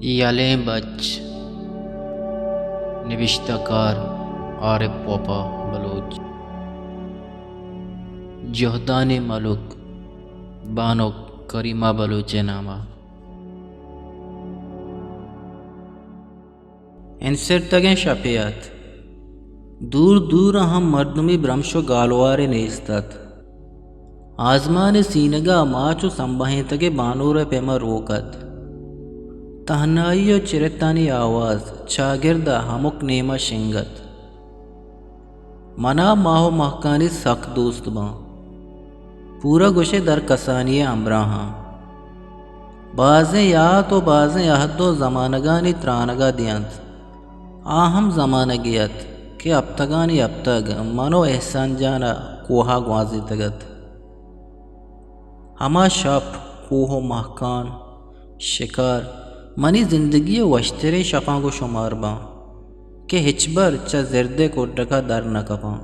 یلیں بچ، نبشتہ کار عارف وفا بلوچ، جہدانی ملک بانک کریمہ بلوچ ءِ نام ءَ۔ انسرتگیں شپے ات۔ دور دور ءَ ہم مردمی برمش ءُ گالوارے نیست ات۔ آزمان ءِ سینگ ءَ ماہ چو سمبہینتگیں بانور ءِ پیما روک ات۔ تہنائی ءُ چرتانی آواز چاگرد ءَ ہمک نیم ءَ شنگ ات۔ منا ماہ ءُ مہکانی سک دوست باں۔ پورا گوشے در کسانی ءِ ہمراہاں۔ بازیں یات ءُ بازیں عہد ءُ زمانگانی ترانگ ءَ دینت۔ آ ہم زمانگے ات کہ ہپتگانی ہپتگ من ءُ احسان جان ءَ کوہ ءَ گوازینتگ ات۔ ہما شپ، کوہ ءُ مہکان، شکار منی زندگی ءِ وشتریں شپاں گوں شمار باں کہ ہچبر چہ زرد ءِ کڈک ءَ در نہ کپاں۔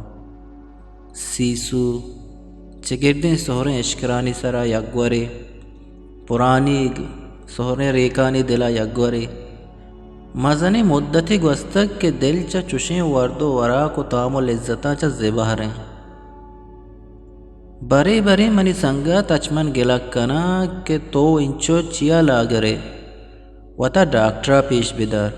سیسو، چگردیں سہریں اشکرانی سرا یک گورے، پرانیگ سہریں ریکانی دل ءَ یک گورے۔ مزنیں مدتے گوستگ کہ دل چہ چشیں ورد ءُ وراک ءُ تام ءُ لذتاں چہ زبہر انت۔ برے برے منی سنگت اچ من گلگ کناں کہ تو انچو چیا لاگر ئے؟ وتا ڈاکٹر ءَ پیش بدار۔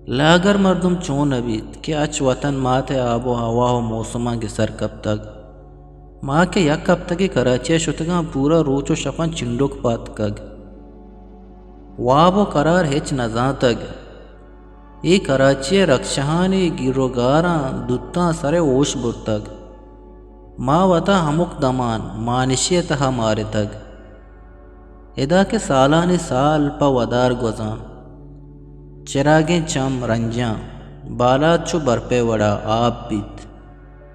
لاگر مردم چون نہ بیت کہ اچ وطن مات ءِ آب ءُ ہوا ءُ موسماں گسر کپتگ۔ ما کہ یک ہپتگے کراچی ءَ شتگاں، پورا روچ ءُ شپاں چنڈک پاتکگ۔ واب ءُ قرار ہچ نہ زانتگ۔ اے کراچی ءِ رکشہانی گیر ءُ گاراں دوتاں سر ءِ ہوش برتگ۔ ما وتا ہمک دمان مانشی ءِ تہا مارتگ۔ ادا کہ سالانی سال پہ ودار گوزاں، چراگیں چم رنجاں، بالاد چو برپ ءِ وڑا آپ بیت۔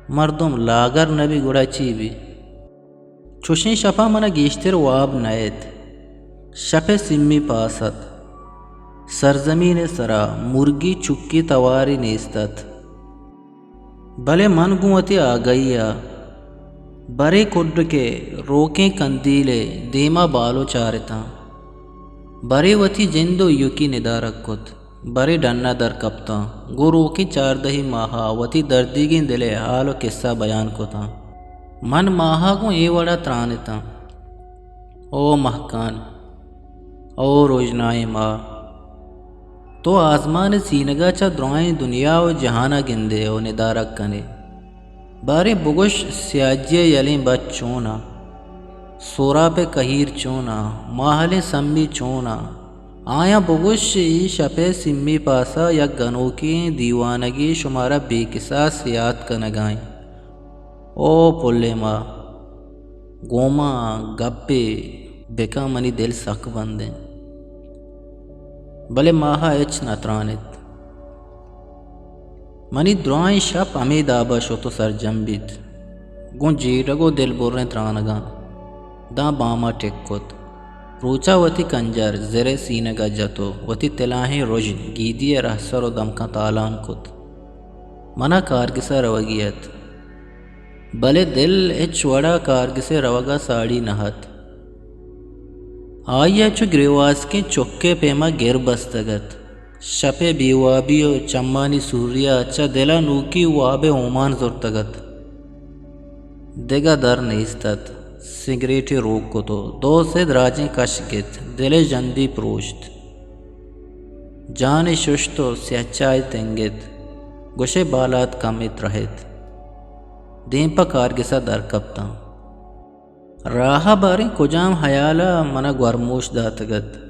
مردم لاگر نہ بی گڑا چی بی؟ چوشیں شپاں منا گیشتر واب نئیت۔ شپ ءِ سیمی پاس ات۔ سرزمین ءِ سرا مرگی چکی توارے نیست ات۔ بلے من گوں وتی آگہی ءَ برے کڈک ءِ روکیں کندیل ءِ دیما بالو چارتاں۔ برے وتی جند ءُ ایوکی ندارگ کت۔ برے ڈن ءَ در کپتاں۔ گوں روکیں چاردہی ماہ ءَ وتی دردیگیں دل ءِ حال ءُ کسہ بیان کتاں۔ من ماہ ءَ گوں اے وڑا تران اتاں۔ او مہکان! او روژنائیں ماہ! تو آزمان ءِ سینگ ءَ چہ درائیں دنیا ءُ جہان ءَ گندئے ءُ ندارگ کنئے۔ باریں بگوش، سیاجی ءِ یلیں بچ چون ءَ؟ سوراپ ءِ کہیر چون ءَ؟ ماہلیں سمی چون ءَ؟ آیاں بگوش، اے شپ ءِ سیمی پاسا یک گنوکیں دیوانگے شمارا بے کساس یات کنگا انت۔ او پلیں ماہ! گوں ما گپے بکن، منی دل سک بند انت۔ بلے ماہ ءَ ہچ نہ تران ایت۔ منی درائیں شپ ہمے داب ءَ شت ءُ سرجم بیت۔ گوں جیڑگ ءُ دلبریں ترانگاں داں بام ءَ ٹک کت۔ روچ ءَ وتی کنجر زر ءِ سینگ ءَ جت ءُ وتی تلاہیں رژن گیدی ءِ رہسر ءُ دمکاں تالان کت۔ من ءَ کارگس ءَ روگی ات۔ بلے دل ہچ وڑا کارگس ءِ روگ ءَ ساڑی نہ ات۔ آئی ءَ چو گریواسکیں چک ءِ پیما گر بستگ ات۔ شپ ءِ بے وابی ءُ چمانی سوری ءَ چہ دل ءَ نوکی واب ءِ اومان زرتگ ات۔ دگہ در نیست ات۔ سگریٹے روک کت ءُ دو سے دراجیں کش گت۔ دل ءِ ژندی پروشت۔ جانے ششت ءُ سیاہ چاہے تنگت، گوشے بالاد کمے ترہت۔ دیم پہ کارگس ءَ در کپتاں۔ راہ ءَ باریں کجام ہیال ءَ من ءَ گورموش داتگ ات۔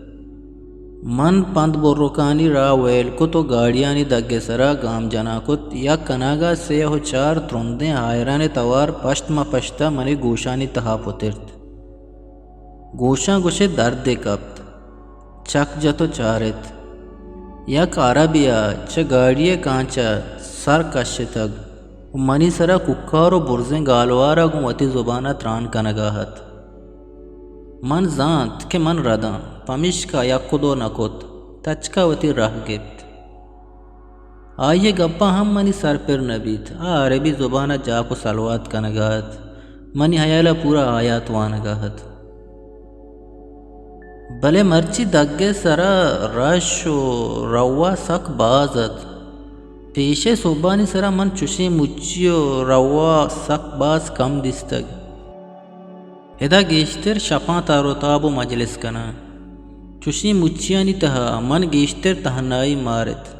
من پند برکانی راہ ویل کت ءُ گاڑیانی دگ ءِ سرا گام جنان کت۔ یک اناگہ سے ءُ چار ترندیں ہائرانی توار پشت ماں پشت ءَ منی گوشانی تہا پترت۔ گوشاں گوشے دردے کپت۔ چک جت ءُ چارت۔ یک عربے ءَ چہ گاڑی ءِ کانچ ءَ سر کشتگ ءُ منی سرا کوکار ءُ برزیں گالوار ءَ گوں وتی زبان ءَ تران کنگ ءَ ات۔ من زانت کہ من رداں، پمیشکا یک ءُ دو نہ کت، تچک ءَ وتی راہ گپت۔ آئی ءِ گپاں ہم منی سر پر نہ بیت۔ آ عربی زبان ءَ جاک ءُ سلوات کنگ ءَ ات۔ منی ہیال ءَ پورا آیات وانگ ءَ ات۔ بلے مرچی دگ ءِ سرا رش ءُ روا سک باز ات۔ پیش ءِ سہبانی سرا من چشیں مچی ءُ روا سک باز کم دیستگ۔ ادا گیشتر شپاں تر ءُ تاب ءُ مجلس کناں۔ چشیں مچیانی تہا من گیشتر تہنائی مارت۔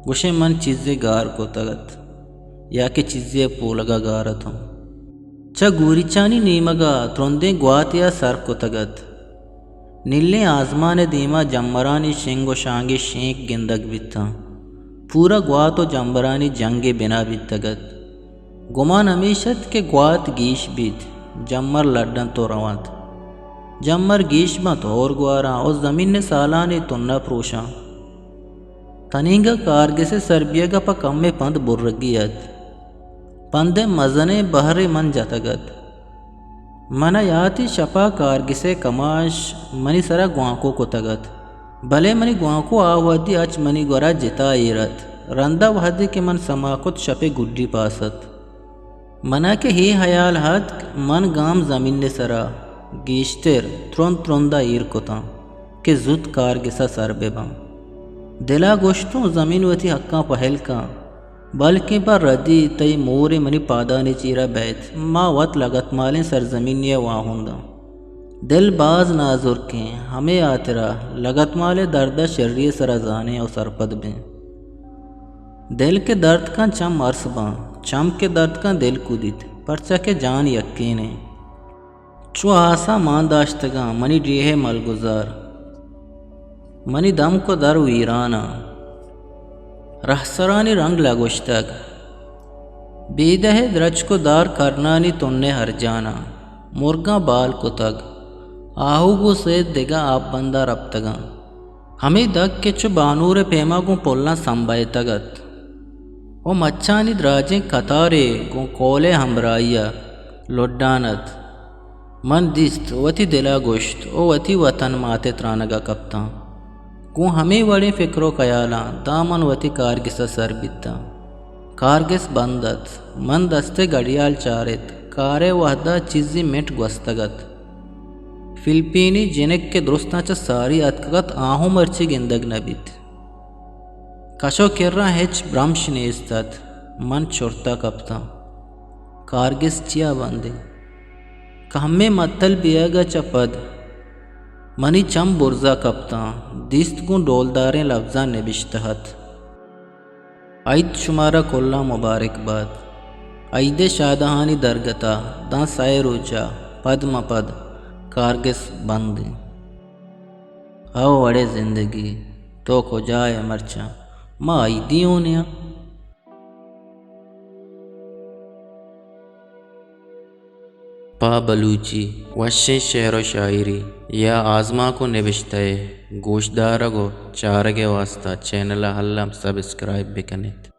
گوشئے من چیزے گار کتگ ات یا کہ چیزے ءِ پولگ ءَ گار اتاں۔ چہ گوریچانی نیمگ ءَ ترندیں گواتے ءَ سر کتگ ات۔ نیلیں آزمان ءِ دیما جمبرانی شنگ ءُ شانگے شینک گندگ بیتاں۔ پورا گوات ءُ جمبرانی جنگے بنا بیتگ ات۔ گمان ہمیش ات کہ گوات گیش بیت، جمبر لڈ انت ءُ رونت۔ جمبر گیش بنت، ہور گواراں ءُ زمین ءِ سالانی تن ءَ پروشاں۔ تنینگہ کارگس ءِ سر بیگ ءَ پہ کمے پند برگی ات۔ پند ءِ مزنیں بہرے من جتگ ات۔ من ءَ یات انت، شپ ءَ کارگس ءِ کماش منی سرا گوانکو کتگ ات، بلے منی گوانکو آ وہدی اچ منی گورا جتا ایر ات۔ رندا وہدے کہ من سما کت، شپ ءِ گڈی پاس ات۔ منا کہ اے ہیال اتک، من گام زمین ءِ سرا گیشتر ترند ترند ءَ ایر کتاں کہ زوت کارگس ءَ سر بہ باں۔ دل ءَ گوشتوں، زمین وتی حقاں پہل کن، بلکیں پہ ردی تئی مورے منی پادانی چیرا بیت، ما وت لگتمالیں سرزمینے ءِ واہنداں۔ دل باز نازرکیں، ہمے ہاترا لگتمال ءِ درد ءَ شری ءِ سرا زانیں ءُ سرپد بیں۔ دل کہ درد کن چم ارس باں، چم کہ درد کن دل کدیت، پرچا کہ جان یکین انت۔ چو آسا مان داشتگاں منی ڈیہہ ءِ ملگزار، منی دمک ءُ در ویراناں۔ رہسرانی رنگ لگوشتگ، بیدہ ءِ درچک ءُ دار کرنانی تن ءِ ہرجاناں۔ مرگاں بال کتگ، آہوگ ءُ سید دگہ آپ بند ءَ رپتگاں۔ ہمے دگ کہ چو بانور ءِ پیما گوں پلاں سمبہتگ ات ءُ مچانی دراجیں کتارے گوں کول ءِ ہمبراہی ءَ لڈان ات، من دیست، وتی دل ءَ گوشت ءُ وتی وتن مات ءِ ترانگ ءَ کپتاں۔ گوں ہمے وڑیں فکر ءُ خیالاں داں من وتی کارگس ءَ سر بیتاں۔ کارگس بند ات۔ من دست ءِ گڑیال چارت۔ کار ءِ وہد ءَ چیزے منٹ گوستگ ات۔ فلپینی جنک کہ درستاں چہ ساری اتکگ ات، آ ہوں مرچی گندگ نہ بیت۔ کش ءُ کراں ہچ برمش نیست ات۔ من چرت ءَ کپتاں۔ کارگس چیا بند انت؟ کمیں متل بیئگ ءَ چہ پد منی چم برز ءَ کپتاں۔ دیست گوں ڈولداریں لبزاں نبشتہ ات۔ عید شمارا کلاں مبارک بات۔ عید ءِ شادہانی درگت ءَ داں سئے روچ ءَ پد مہ پد کارگس بند انت۔ او وڑے زندگی، تو کجا ئے مرچاں؟ ما عیدی ہوں نیاں۔ پہ بلوچی وشیں شعر ءُ شاعری یا آزمانک ءُ نبشتہ ءِ گوشدارگ ءُ چارگ ءِ واستہ چینل ءَ الم سبسکرائب بہ کن ات۔